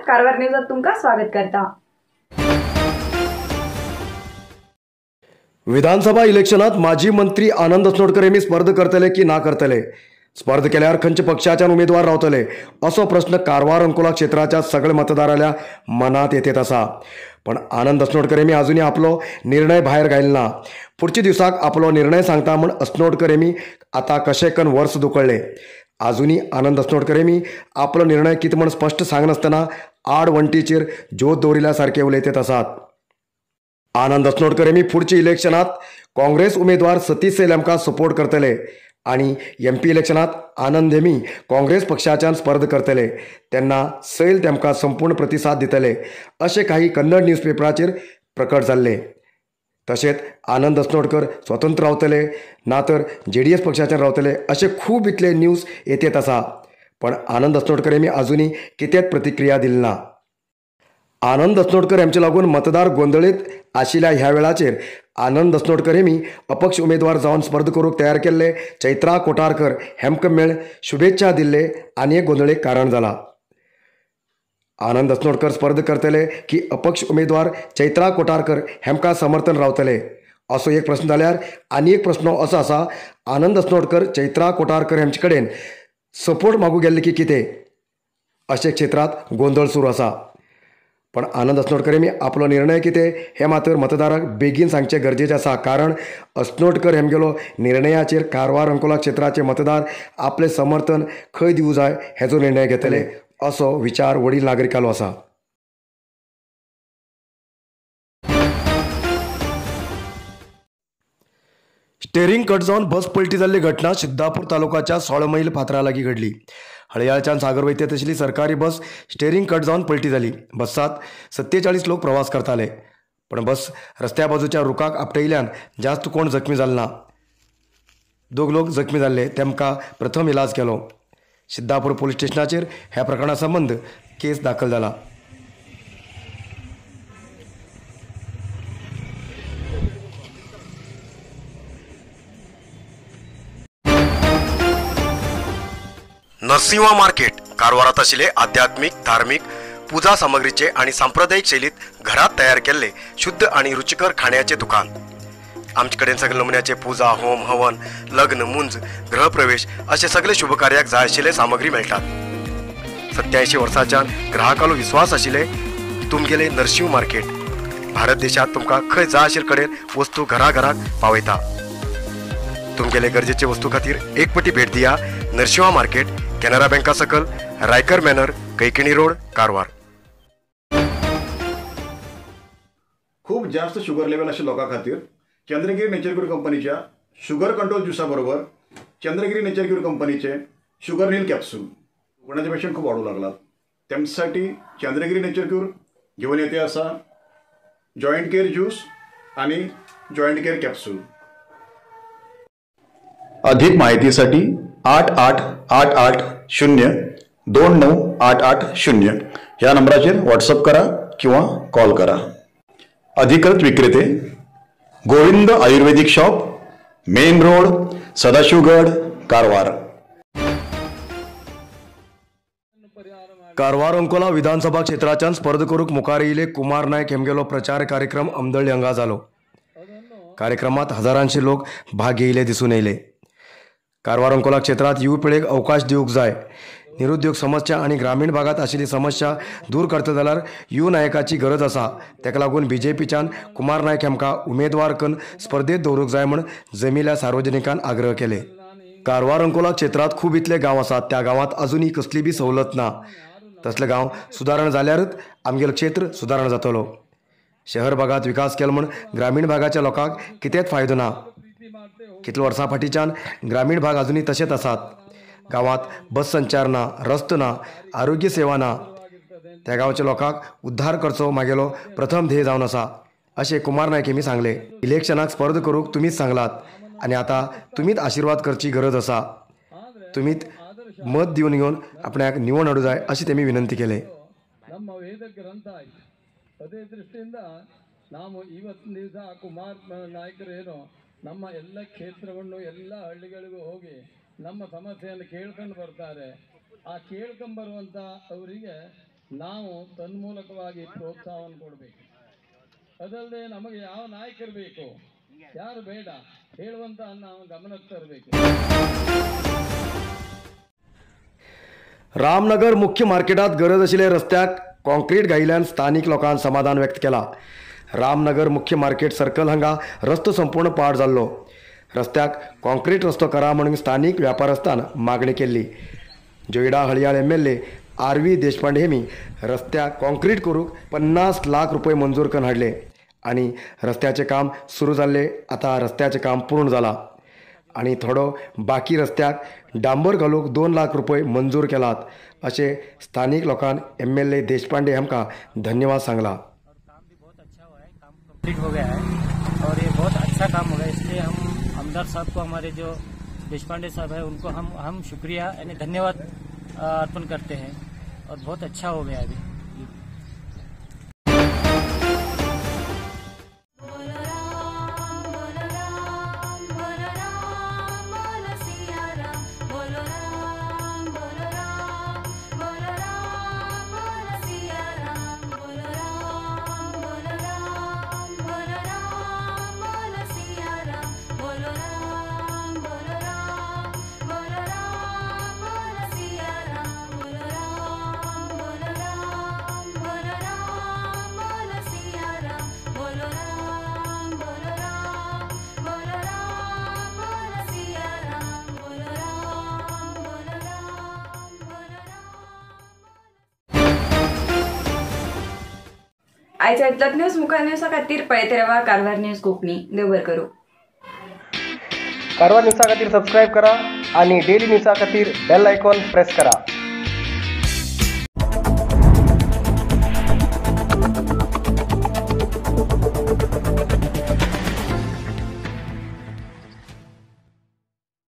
कारवार न्यूजात तुमकां स्वागत करता। विधानसभा इलेक्शनात माजी मंत्री आनंद असनोडकर हेमी स्पर्ध करतले की ना करतले, स्पर्ध केल्यार खंयच्या पक्षाच्यान उमेदवार रावतले असो प्रश्न कारवार अंकोला क्षेत्राच्या सगळे मतदाराल्या मनात येतेत आसा। पण आनंद असनोडकर हेमी अजूनही आपलो निर्णय भायर घायल ना। पुढच्या दिवसाक आपलो निर्णय सांगता म्हण असनोडकर हेमी आता कशें कन वर्स दुकळ्ळे। अजूनही आनंद असनोडकर हेमी आपलो निर्णय कितें म्हण स्पश्ट सांगनासतना आड वण्टीचेर ज्योत दवरिल्ल्या सारके उलयतेत आसात। आनंद असनोडकर हेमी पुढच्या इलेक्शनात काँग्रेस उमेदवार सतीश सैल हांकां सपोर्ट करतले आणि एमपी इलेक्शनात आनंद हेमी काँग्रेस पक्षाच्यान स्पर्ध करतले तेन्ना सैल तेमकां संपूर्ण प्रतिसाद दितले अशें काही कन्नड न्यूजपेपराचेर प्रकट जाल्ले। तशेंच आनंद असनोडकर स्वतंत्र रावतले ना तर जेडीएस पक्षाच्यान रावतले अशें खूब इतले न्यूज येतेत आसा। पण आनंद असनोडकर हेमी अजूनही कितेंच प्रतिक्रिया दिली ना। आनंद असनोडकर हेमचे लागून मतदार गोंदळीत आशिल्ल्या ह्या वेळाचेर आनंद असनोडकर हेमी अपक्ष उमेदवार जावन स्पर्ध करूंक तयार केल्ले चैत्रा कोटारकर हेमकां मेळ शुभेच्छा दिल्ले आनी एक गोंदळेक कारण जाला। आनंद असनोडकर स्पर्ध करतले की अपक्ष उमेदवार चैत्रा कोटारकर हेमकां समर्थन रावतले असो एक प्रश्न जाल्यार आनी एक प्रश्न असो आसा, आनंद असनोडकर चैत्रा कोटारकर हेमचे कडेन सपोर्ट मागूंक गेल्ले की कितें अशे क्षेत्रांत गोंदळ सुरू आसा। पण आनंद असनोडकर हेमी आपलो निर्णय कितें हें मात्र मतदारांक बेगीन सांगचें गरजेचें आसा, कारण असनोडकर हेमगेलो निर्णयाचेर कारवार अंकोला क्षेत्राचे मतदार आपलें समर्थन खंय दिवं जाय हेजो निर्णय घेतले असो विचार वडील नागरिकांलो आसा। स्टेरिंग कट जावन बस पलटी जाल्ली घटना सिद्धापूर तालुकाच्या 16 मैल फातरा लागीं घडली। हळयाळच्यान सागर वयता आशिल्ली सरकारी बस स्टेरिंग कट जावन पलटी जाली। बसांत 47 लोक प्रवास करताले, पण बस रस्त्या बाजूच्या रुखाक आपटयिल्ल्यान जास्त कोण जखमी जाल ना। दोग लोक जखमी जाल्ले तेमकां प्रथम इलाज केलो। सिद्धापूर पोलीस स्टेशनाचेर ह्या प्रकरणा संबंद केस दाखल जाला। नरसिंहा मार्केट कारवारात आशिल्ले आध्यात्मिक, धार्मिक पूजा सामग्रीचे आणि सांप्रदायिक शैलीत घरात तयार केल्ले शुद्ध आणि रुचिकर खाण्याचे दुकान। आमचे कडेन सगळे नमुन्याचे पूजा, होम, हवन, लग्न, मुंज, गृहप्रवेश असे सगळे शुभकार्याक जाय आशिल्ले सामग्री मेळटात। 87 वर्सांच्यान ग्राहकालो विश्वास आशिल्ले तुमगेले नरसिंह मार्केट भारत देशात तुमकां खंय जाय आशिल्ले कडेन वस्तू घरा घराक पावयता। तुमगेले गरजेचे वस्तू खातीर एक पटी भेट दिया नरसिंहा मार्केट, केनरा बँका सकल, रायकर मॅनर, कैकिणी रोड, कारवार। खूप जास्त शुगर लेवल आशिल्ल्या लोकां खातीर चंद्रगिरी नेचर क्यूर कंपनीच्या शुगर कंट्रोल ज्युसा बरोबर चंद्रगिरी नेचर क्यूर कंपनीचे शुगर नील कॅप्सूल कोणाचे पेशंट खूप वाढू लागलात त्यांच्यासाठी चंद्रगिरी नेचर क्यूर घेऊन येते असा जॉईंट केअर ज्यूस आणि जॉईंट केअर कॅप्सूल। अधिक माहितीसाठी 8 8 8 8 0 2 9 8 8 0 या नंबराचेर व्हॉट्सअप करा किंवा कॉल करा। अधिकृत विक्रेते Govind Ayurvedic shop, main road, Sadashivgad, Karwar. Karwar Ankola विधानसभा क्षेत्राच्यान स्पर्ध करूंक मुखार येयले कुमार नायक हेमगेलो प्रचार कार्यक्रम अमदळी हांगा जालो। कार्यक्रमात हजारांशी लोक भाग घेयले दिसून येयले। कारवार अंकोला क्षेत्रात युवा पिळगेक अवकाश दिवंक जाय। निरुद्योग समस्या आनी ग्रामीण भागात आशिल्ली समस्या दूर करता जाल्यार यु नायकाची गरज आसा। ताका लागून बीजेपीच्यान कुमार नायक हांकां उमेदवार करून स्पर्धेत दवरूंक जाय म्हूण जमिल्ल्या सार्वजनिकान आग्रह केले। कारवार अंकोला क्षेत्रांत खूब इतले गांव आसात, त्या गांवांत अजूनय कसली बी सवलत ना। तसले गांव सुदारणा जाल्यारच आमगेलो क्षेत्र सुदारणा जातलो। शहर भागात विकास केलो म्हूण ग्रामीण भागाच्या लोकांक कितेंच फायदो ना। कितल्या वर्सां फाटीच्यान ग्रामीण भाग अजूनय तशेंच आसात। गांवांत बस संचार ना, रस्तो ना, आरोग्य सेवा ना। त्या गांवच्या लोकांक उद्धार करचो मागेलो प्रथम ध्येय जावन आसा अशें कुमार नायक हेमी सांगलें। इलेक्शनाक स्पर्ध करूंक तुमीच सांगलात आनी आतां तुमीच आशिर्वाद करची गरज आसा। तुमीच मत दिवन घेवन आपणाक निवड हाडूं जाय अशी तेमी विनंती केले। ನಮ್ಮ ಎಲ್ಲ ಕ್ಷೇತ್ರವನ್ನು ಎಲ್ಲ ಹಳ್ಳಿಗಳಿಗೂ ಹೋಗಿ ನಮ್ಮ ಸಮಸ್ಯೆಯನ್ನು ಕೇಳ್ಕೊಂಡು ಬರ್ತಾರೆ. ಆ ಕೇಳ್ಕೊಂಬರುವಂಥ ಅವರಿಗೆ ನಾವು ತನ್ಮೂಲಕವಾಗಿ ಪ್ರೋತ್ಸಾಹವನ್ನು ಕೊಡಬೇಕು. ಅದಲ್ಲದೆ ನಮಗೆ ಯಾವ ನಾಯಕರು ಬೇಕು, ಯಾರು ಬೇಡ ಹೇಳುವಂತ ನಾವು ಗಮನಕ್ಕೆ ತರಬೇಕು. रामनगर मुख्य मार्केटात गरज आशिल्ले रस्त्याक कॉन्क्रीट घायिल्ल्यान स्थानीक लोकांक समाधान व्यक्त केला. रामनगर मुख्य मार्केट सर्कल हांगा रस्तो संपूर्ण पाड जाल्लो. रस्त्याक कॉन्क्रीट रस्तो करा म्हणून स्थानीक व्यापारस्थान मागणी केल्ली. Joida Haliyal MLA R V Deshpande हेमी रस्त्याक कॉन्क्रीट करूंक 50 लाख रुपये मंजूर करून हाडले आनी रस्त्याचें काम सुरू जाल्लें. आतां रस्त्याचें काम पूर्ण जालां आनी थोडो बाकी रस्त्याक डांबर घालूंक 2 लाख रुपये मंजूर केलात अशें स्थानीक लोकांक MLA Deshpande हांकां धन्यवाद सांगला. काम भी बहुत अच्छा हुआ है, काम कंप्लीट हो गया है और ये बहुत अच्छा काम हो गया, इसलिए हम आमदार साहब को, हमारे जो देशपांडे साहब है उनको हम शुक्रिया यानी धन्यवाद अर्पण करते हैं और बहुत अच्छा हो गया अभी. आयच्या इतलोच न्यूज मुखार न्यूजा खातीर पळयत रावा कारवार न्यूज कोंकणी. देव बरें करूं. कारवार न्यूजा खातीर सबस्क्रायब करा आणि डेली न्यूजा खातीर बेल आयकॉन प्रेस करा.